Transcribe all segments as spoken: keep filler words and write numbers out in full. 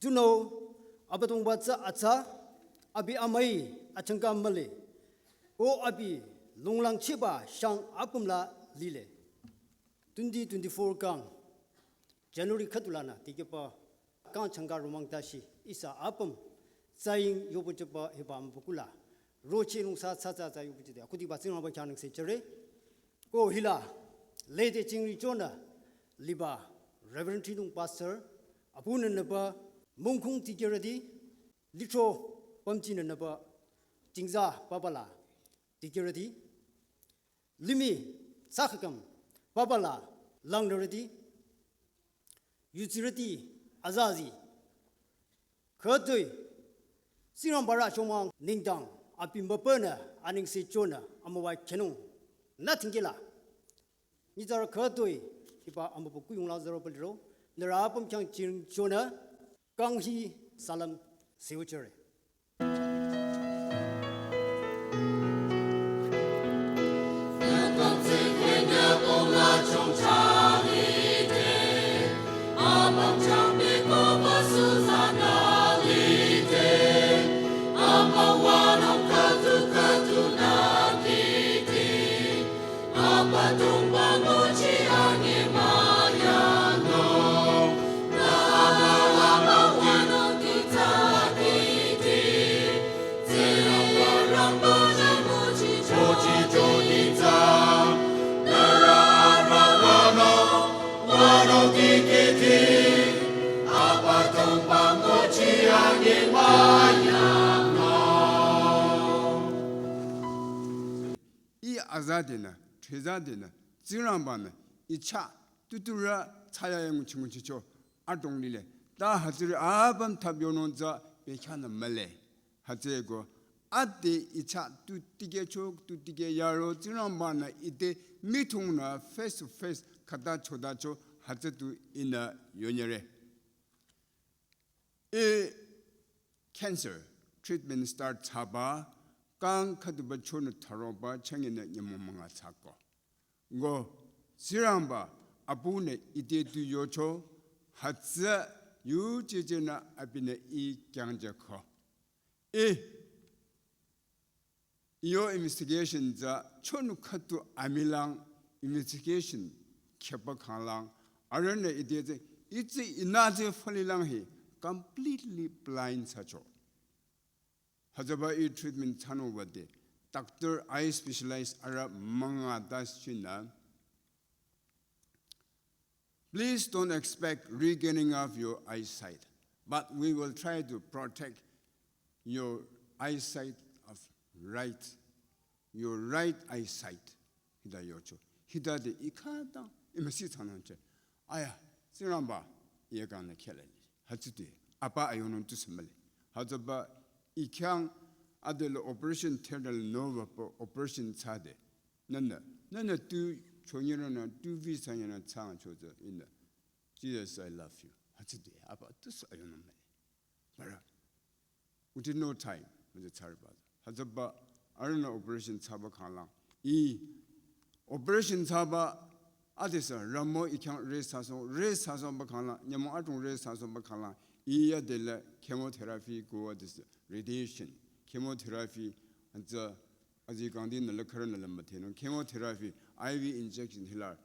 Tunüo Abüdongba tsü atsa, abi amüi achangka mühle. Ko abi longlangchiba shang apüm la lile. Twenty twenty-four kang January khüdu lanü dikehba kang changka romang tashi ihsa apüm tsaying yohpüjüba hiba amübükuh la rochehnung sa tsatsa tsü yohpüjüde akhudiba Tsingrangba khyang nengse jüre. Ko hila lede chingri chonü liba Reverend Trinung Pastor, apunü nüba mungkung dikehrüti, litro pümjinü nüba jingza papa la dikehrüti, limih tsakakam papa la langnürüti, yudsirüti, azazi, khütoi Tsingrangba rü chomang nengdang abi mübünü anengse chonü amüwa khenung nü tingkehla. Nyitsarü khütoi hiba amübükuh yonglang züro püliro, nührü apüm khyang ching chonü kang hi salam seo jüre. Ih azadenü, threzadenü, Tsingrangba-nü ih chah tuturü thsayahiya nguchi nguchicho adrong lile. Ta hütsüri apüm thap yonung tsü bekhyah nü mühle. Hütsüeko ade ih chah tu tikehcho, tu tikeh yaro Tsingrangba-nü ite mithungnü face to face khata chotacho hütsü tu ihnü yonyere. Ih cancer treatment start thsaba kang khüduba chonü tharoba changinü nyümong münga thsako. Ngo Tsingrangba apunü ite tu yocho hütsü yuchichehnü abinü ih kyangjüko. Ih iyo investigation tsü chonü khüdu amilang investigation khehba khanglang arühnü ite tsü itsü inü tsü falilang hi completely blind thsacho. Hütsüba ih treatment thsanung wüde doctor eye specialist arüh münga tashina, please don't expect regaining of your eyesight, but we will try to protect your eyesight of right, your right eyesight. Hita yocho. Hitade ih khütang ih müsi thsanung che. Aya, Tsingrangba, ih kang nü khehla li. Hütsüde, apa ayonung tusü mühle. Hütsüba ih khyang adela operation theater nü wüpü operation thsade. Nünü, nünü tu chonyerünü, tu visa nyerünü thsang chotsü ihnü, Jesus, I love you. Hütsüde, apa tusü ayonung mühle. Mara, within no time, müze thsarba. Hütsüba, arühnü operation thsaba khanglang. Ih operation thsaba, adesü ramo ih khyang rest thsasoh, rest thsasongba khanglang, nyümong adrong rest thsasongba khanglang. Ih yadela chemotherapy ko adesü radiation, chemotherapy, antsü azi kangdi nü la khürü nü la müdhenung, chemotherapy, I V injection hila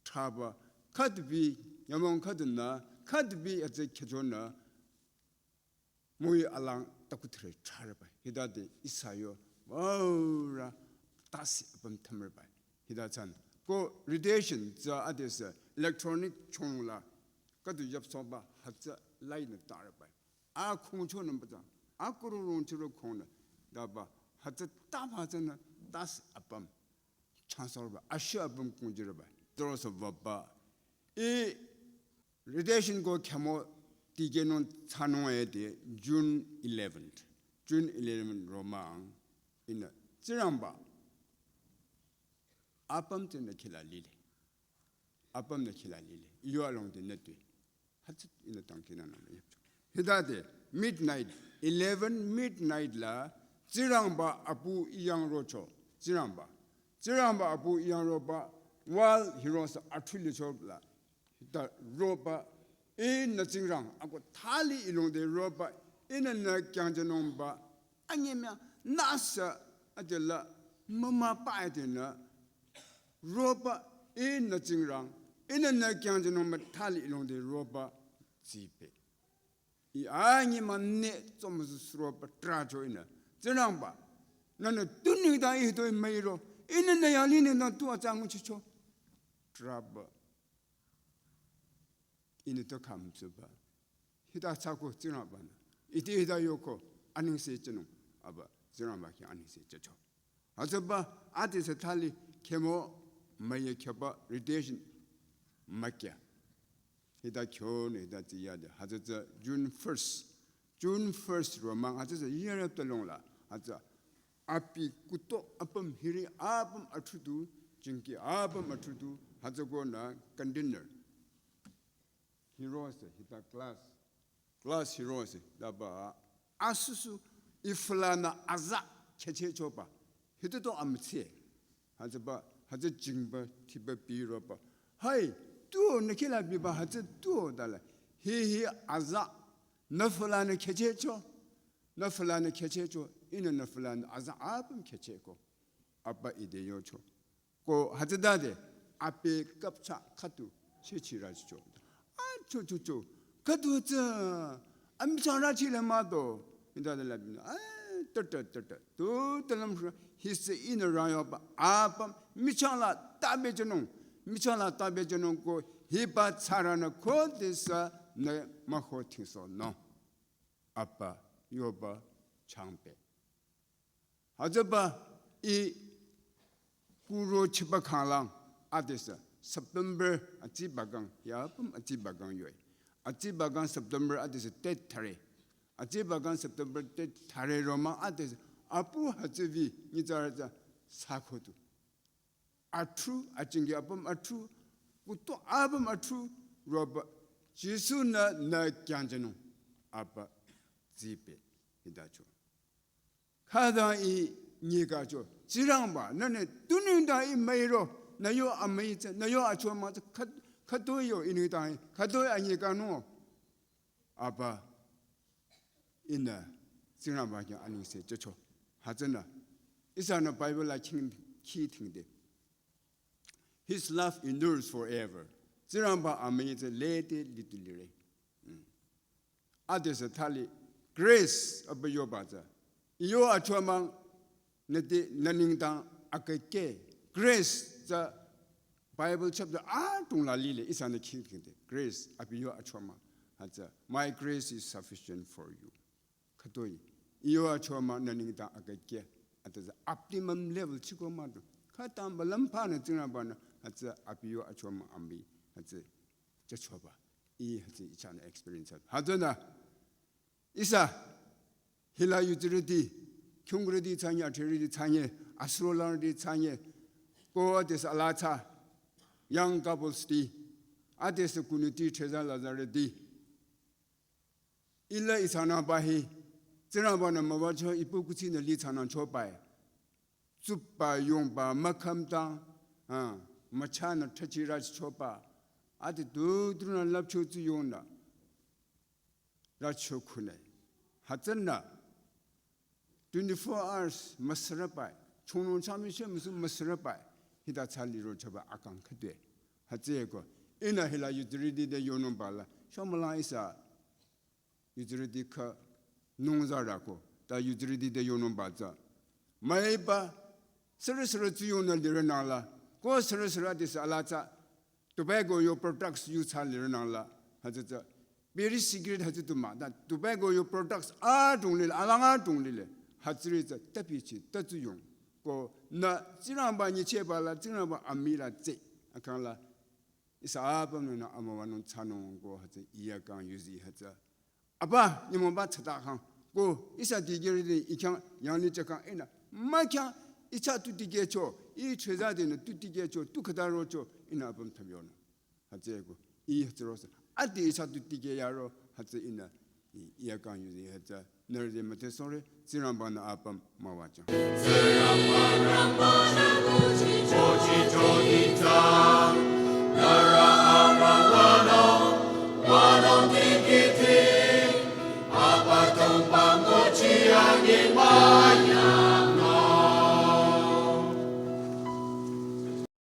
thsaba, khüdubi, nyümong khüdunü, khüdubi atsü khechonü, müi alang takuthre thsarba. Hitade ihsa yo, wow, rü tasi apüm thümreba. Hita thsanü. Ko radiation tsü adesü electronic chongla, khüdu yapsoba, hütsü light nü tarba. A khungcho nü batsang, a kururung chiro khongnü, daba, hütsü taba tsünü, tasi apüm changsorba, ashi apüm kungjirba. Doroso wüpü. Ih radiation ko chemo tikehnung thsanung ade June eleventh. June eleventh romang ihnü Tsingrangba apüm tenü khehla lile. Apüm nü khehla lile. Iyo along tenü tui. Hütsü ihnü tangkinü nü yapcho. Hitade midnight, eleven midnight la Tsingrangba apu ih yang rocho. Tsingrangba. Tsingrangba apu ih yang roba, wall hirosa athu licho la. Hita roba Ihnü tsingrang ako thali ilongde roba, ihnü nü kyangjünungba, anyemya nüsü adela mama pa adinü roba, ihnü tsingrang, ihnü nü kyangjünungba thali ilongde roba, zipe. I anyemüne tsomüsü roba tracho ihnü. Tsingrangba, nünü tunida ih toi müiro, ihnü nü yali nü nü tu atsa nguchicho. Traba. Ihnü tu kham tsuba. Hita tsako tsingrangba nü. Iti hita yoko aningse chinung. Aba tsingrangba ki aningse chicho. Hütsüba adisü thali khemo müye kheba radiation mükya. Hita kyo nü hita tsiyade. Hütsütsü June first. June first romang hütsütsü yere talongla. Hütsü abi kuto apüm hiri apüm athudu, jingki apüm athudu, hütsüko nü container. Hirose, hita glass. Glass hirose, daba asusu iflana aza kheche choba. Hituto amtse. Hütsüba, hütsü jingba, tiba biroba. Hai, tuo nü kila biba hütsü tuo dala. Hi hi aza, nü flana kheche cho. Nü flana kheche cho. Ihnü nü flana aza apüm kheche ko. Apa ide yocho. Ko hütsüdade, ape kapcha khüdu, chechi racho. A cho cho cho. Khüdu tsü, amichang rachi le mado. Hita de la bina. A, tata, tata. Tu talam hisi ihnü rayoba. Apüm, michang la tabe chinung. Michang la tabe chinung ko, hiba tsara nü ko desa nü maho tingso no. Apa, yoba, changpe. Hütsüba i kuro chiba khanglang adisü September atsibagang, ya apüm atsibagang yoi. Atsibagang September adisü tet thare. Atsibagang September tet thare romang adisü apu hütsüvi nyitsarü tsü sakhodu. Athu, achingi apüm athu, kuto apüm athu, roba, Jisu nü nü kyangjünung, apa zipe, hidacho. Khüta i nyikacho, tsingrangba, nünü tunüngda i müiro, nü yo amüi tsü, nü yo achomang tsü, khüt-, khütoi yo i nüngda i, khütoi anyikanung. Apa, ihnü, tsingrangba khyang aningse chocho. Hütsünü, ihsanü Bible la king, khi tingde. His love endures forever. Tsingrangba amüi tsü lede litu lire. Hmm. Adesü thali grace apa yoba tsü. Iyo achomang nüte nü nengdang akeke. Grace tsü Bible chapter adrong la lile ihsanü khingkhingde. Grace abi yo achomang. Hütsü, "My grace is sufficient for you." Khütoi, iyo achomang nü nengdang akeke. Hütsü optimum level chiko mado. Khütang ba lampa nü tsingrangba nü, hütsü abi yo achomang amüi. Hütsü, chachoba. I hütsü ihsanü experience. Hütsünü, ihsa, hila yutirüti, kyungrüti tsanye, atherüti tsanye, asrolangrüti tsanye, ko adesü alatsa, young couples ti, adesü kunüti, theza lazarüti. Ila ihsanü bahi, tsingrangba nü müwacho ipu kuthsi nü li tsünü chobai. Tsupba yongba mükhümdang, ha, müchanü thachi rachi choba. Adi dudrunü lapcho tsu yongnü. Racho khune. Hütsünü. Twenty-four hours müsürabai. Chongnung chami she müsü müsürabai. Hita tsü liro choba akang khüde. Hütsüeko. Ihnü hila yutirüti te yonungba la. Shomülang ihsa. Yutirüti kha nungza rako. Ta yutirüti te yonungba tsü. Müiba. Sürü sürü tsuyongnü lirü nangla. Ko sürü sürü adesü alatsa. Tobacco yo products yu tsü lirü nangla. Hütsü tsü. Biri cigarette hütsü tu mah. Ta tobacco yo products adrong lile, alang adrong lile. Hütsüri tsü tapichi, tatsuyong. Ko nü tsingrangba nyichehba la, tsingrangba amüi la tsü. Akang la, ihsa apümnü nü amüwanung thsanung ko hütsü iya kang yuzi hütsü. Apa, nyümongba tsata kang. Ko, ihsa dikehrüti, i khyang, yanglih chakang, ihnü. Mükhyang, ihsa tu dikehcho, i theza denü tu dikehcho, tu khüta rocho, ihnü apüm thabyonü. Hütsüeko, i hütsü rosa. Adi ihsa tu dikeh yaro, hütsü ihnü, i, iya kang yuzi hütsü. Nührü te müthehsohre, tsingrangba nü apüm müwajüng. Tsingrangba, Tsingrangba nü nguchi, nguchi chodita. Nührü amüwanung Mülung dikehti, Abüdongba nguchi anyengba